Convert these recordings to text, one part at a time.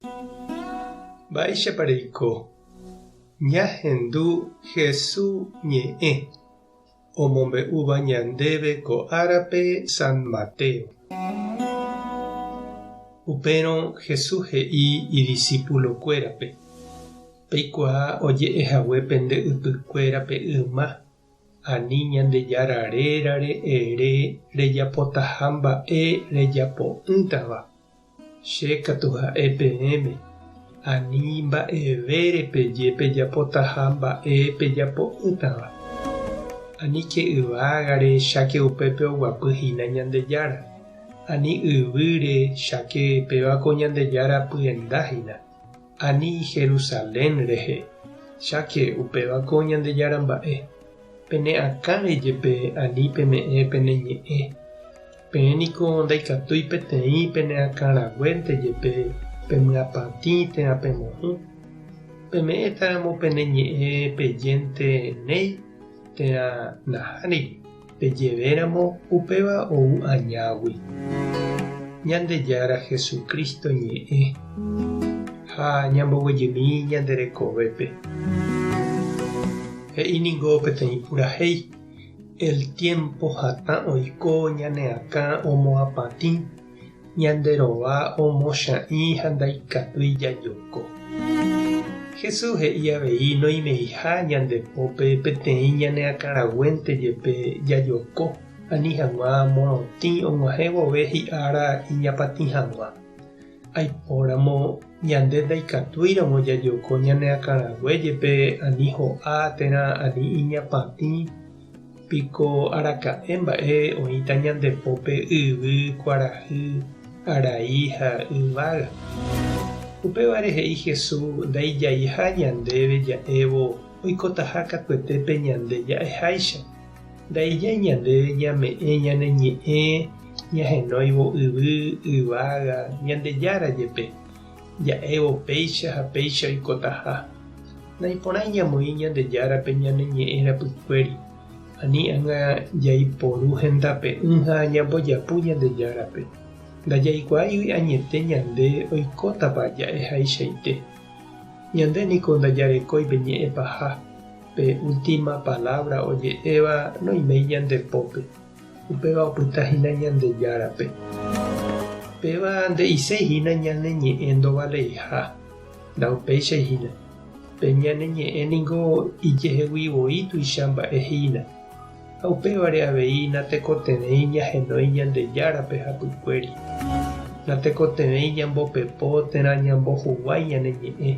Mba'éichapa reiko? Ñahendu Hesu ñe'ẽ omombe'úva ñandéve ko árape San Mateo. Upérõ Hesu he'i idisípulokuérape, Peikuaa oje'e hague pende ypykuérape yma, Ani Ñandejára rérare ere rejapotaha mba'e rejapo'ỹtava. Che katu ha'e peẽme, ani mba'evére peje pejapotaha mba'e pejapo'ỹtava. Aníke yvágare cháke upépe oguapy hína Ñandejára, ani yvýre cháke péva ko Ñandejára pyenda hína. Ani Jerusalén rehe, cháke upéva ko Ñandejára mba'e. Pene akãre jepe ani peme'ẽ pene ñe'ẽ. Peẽ niko ndaikatúi peteĩ pene akãraguénte jepe pemyapatĩ térã pemohũ. Peme'ẽtaramo pene ñe'ẽ pejénte néi térã nahániri. Pejevéramo upéva ou añágui. Ñandejára Jesucristo ñe'ẽ ha ñamboguejymi ñande rekovépe. He'i ningo peteĩ purahéi, El tiempo hatã oiko ñane akã omoapatĩ, ñande rova omocha'ĩ ha ndaikatúi jajoko. Jesús he'i avei noimeiha ñande pópe peteĩ ñane akãraguénte jepe jajoko ani hag̃ua morotĩ og̃uahẽ vove hi'ára iñapatĩ hag̃ua. Aipóramo ñande ndaikatúiramo jajoko ñane akãrague jepe ani ho'a térã ani iñapatĩ, Piko araka'e mba'e oĩta ñande pópe yvy, kuarahy, arai ha yvága? Upévare he'i Jesús ndaijaiha ñandéve ja'évo oikotaha katuete pe ñande ja'eháicha. Ndaijái ñandéve ñame'ẽ ñane ñe'ẽ ñahenóivo yvy, yvága, Ñandejára jepe, ja'évo péicha ha péicha oikotaha. Naiporãi ñamoĩ Ñandejárape ñane ñe'ẽ rapykuéri, ani ág̃a jaiporu hendape'ỹ ha ñambojapu Ñandejárape. Ndajaikuaáigui añete ñande oikótapa ja'ehaichaite. Ñande niko ndajarekói pe ñe'ẽ paha, pe última palávra oje'éva noiméi ñande pópe, upéva opyta hína Ñandejárape. Péva nde'iséi hína ñane ñe'ẽ ndovaleiha. Ndaupéichai hína. Pe ñane ñe'ẽ ningo ijehegui voi tuicha mba'e hína, ha upévare avei natekotevẽi ñahenói Ñandejárape hapykuéri. Natekotevẽi ñambopepo térã ñambohuguái ñane ñe'ẽ.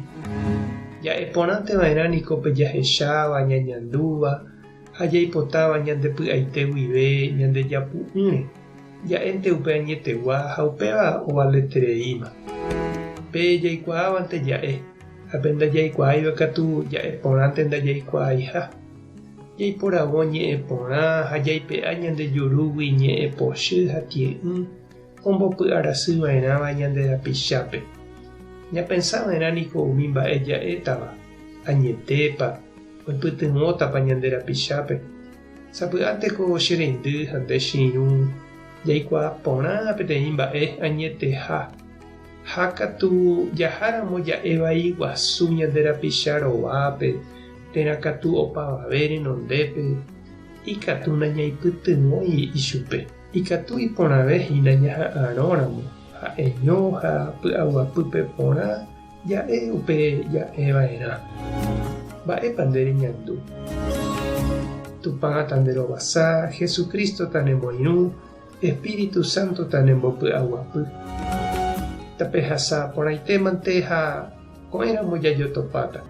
Ja'e porãnte va'erã niko pe jahecháva, ñañandúva ha jaipotáva ñande py'aite guive ñandejapu'ỹre. Ja'énte upe añetegua ha upéva ovaletereíma. Pe jaikuaávante ja'e, ha pe ndajaikuaáiva katu ja'e porãnte ndajaikuaaiha. Jaiporavo ñe'ẽ porã ha jaipe'a ñande jurúgui ñe'ẽ pochy ha tie'ỹ ombopy'arasy va'erãva ñande rapichápe. Ñapensa va'erã niko umi mba'e ja'étava, añetépa, oipytyvõtapa ñande rapichápe. Sapy'ánte ko che reindy ha nde che irũ jaikuaa porã peteĩ mba'e añeteha, ha katu jaháramo ja'e vai guasu ñande rapicha rovápe térã katu opavave renondépe, ikatu nañaipytyvõi ichupe. Ikatu iporãve hína ñaha'arõramo ha'eño ha py'aguapýpe porã Ja'e upe ja'e va'erã. Mba'épa nde reñandu? Tupã tanderovasa, Jesucristo tanemoirũ, Espíritu Santo tanembopy'aguapy. Tapehasa porãitémante ha ko'ẽramo jajotopáta.